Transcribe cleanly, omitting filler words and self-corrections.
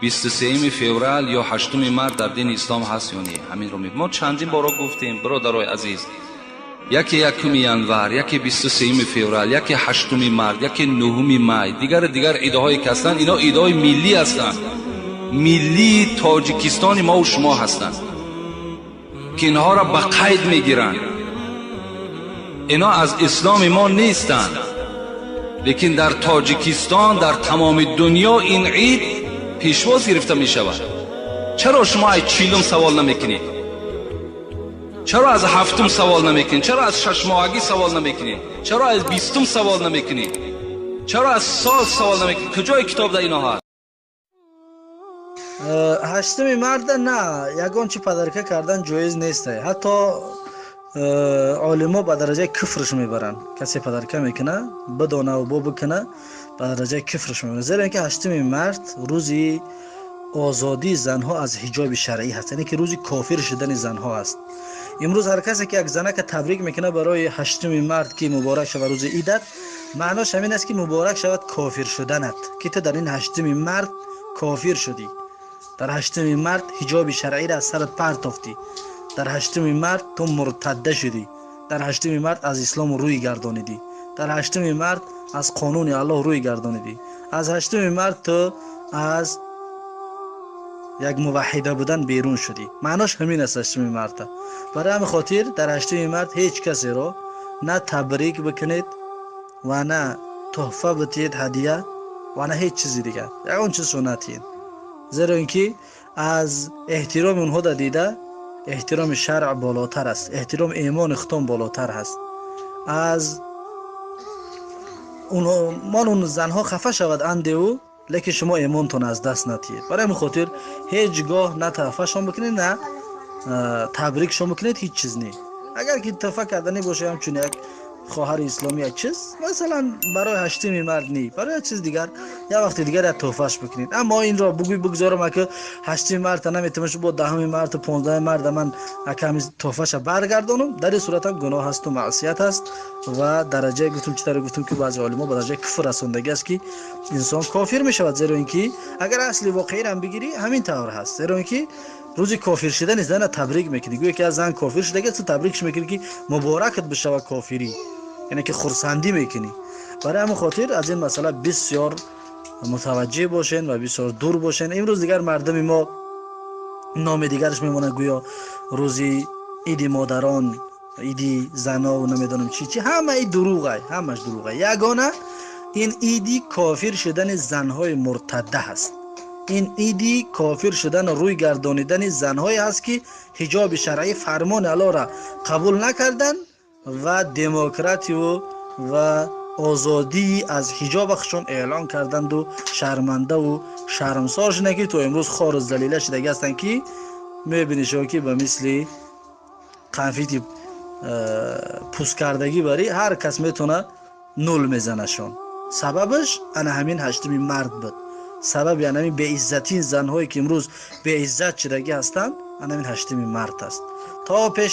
23 феврал ё 8 март дар дини ислом ҳаст ё не? Ҳаминро мо чандин боро гуфтем, бародарои азиз. Яке 1 январ, яке 23 феврал, яке 8 март, яке 9 май, дигар дигар идҳое ки ҳастанд, ино идҳои миллӣ ҳастанд, миллии Тоҷикистони мо шумо ҳастанд, ки инҳоро ба қайд мегиранд. Ино аз исломи мо нестанд, лекин дар Тоҷикистон, дар тамоми дунё ин ид пешвоз гирифта мешавад. Чаро шумо аз 40-ум савол намекунед? Чаро аз 7-ум савол намекунед? Чаро аз 6-моҳагӣ савол намекунед? Чаро аз 20-ум савол намекунед? Чаро аз сол савол намекунед? Куҷои китоб дар ино ҳаст? 8 марта на ягон чи подарка кардан ҷоиз нест. Ҳатто олимо ба дараҷаи куфрш мебаранд. Касе подарка мекуна, бидонаву бо бикуна, ба дараҷаи куфрш мебаранд, зеро ин ки 8 март рӯзи озодии занҳо аз ҳиҷоби шаръӣ ҳаст, яъне ки рӯзи кофир шудани занҳо аст. Имрӯз ҳар касе ки як занака табрик мекунад барои 8 март, ки муборак шавад рӯзи идат, маънош ҳамин аст, ки муборак шавад кофир шуданат, ки ту дар ин 8 март кофир шудӣ, дар 8 март ҳиҷоби шаръиро аз сарат партофтӣ, дар 8 март ту муртадда шудӣ, дар 8 март аз ислом рӯй гардонидӣ, дар 8 март аз қонуни Аллоҳ рӯй гардонидӣ, аз 8 март ту аз як муваҳҳида будан берун шудӣ. Маънош ҳамин аст 8 марта. Барои ҳамин хотир дар 8 март ҳеҷ касеро на табрик бикунед ва на тӯҳфа битиҳед, ҳадия, ва на ҳеҷ чизи дигар, ягон чизшо натиҳед, зеро ин ки аз эҳтироми онҳо да дида эҳтироми шаръ болотар аст, эҳтироми имони худтон болотар ҳаст. Аз мон он занҳо хафа шавад андеву, лекин шумо имонтон аз даст натиҳед. Барои ҳамин хотир ҳеҷ гоҳ на тӯҳфашон бикунед, на табрикшон бикунед, ҳеҷ чиз не. Агар ки тӯҳфа карданӣ боша, ҳамчун як хоҳари исломӣ як чиз, масалан, барои 8 март не, барои як чиз дигар, як вақти дигар як тӯҳфаш бикунед. Аммо инро бугӯй, бигзорам, ака 8 марта наметавонаш, бо 10 марту 15 марта ман аками тӯҳфаша баргардонам, дар ин суратам гуноҳ ҳасту маъсият аст ва дараҷае гуфтум, чӣ таре гуфтум, ки баъзе олимо ба дараҷаи куфр расондагӣ аст, ки инсон кофир мешавад, зеро ин ки агар асли воқеиро бигирӣ, ҳамин тавр ҳаст, зеро ин ки рӯзи кофир шудани зана табрик мекунӣ, гӯё ки аз зан кофир шудага, ту табрикш мекунӣ, ки муборакат бишавад кофирӣ, яъне ки хурсандӣ мекунӣ. Барои ҳамин хотир аз ин масъала бисёр мутаваҷҷеҳ бошен ва бисёр дур бошен. Имрӯз дигар мардуми мо номи дигараш мемонад, гӯё рӯзи иди модарон, иди занову намедонам чӣ чӣ, ҳама и дурӯғай, ҳамаш дурӯғай. Ягона ин иди кофир шудани занҳои муртадда ҳаст, ин иди кофир шудану рӯй гардонидани занҳое ҳаст, ки ҳиҷоби шаръӣ, фармони Аллоҳро қабул накарданд ва демократию ва озодии аз ҳиҷоба худшон эълон карданду шармандаву шармсор шуданд, ки то имрӯз хору залила шудагӣ ҳастанд, ки мебинӣ шумо, ки ба мисли қанфити пусткардагӣ барӣ ҳар кас метавона нул мезанашон. Сабабаш ана ҳамин 8 март буд. Сабаби ана ҳамин беиззатии занҳое, ки имрӯз беиззат шудагӣ ҳастанд, ана ҳамин 8 март аст. То пеш.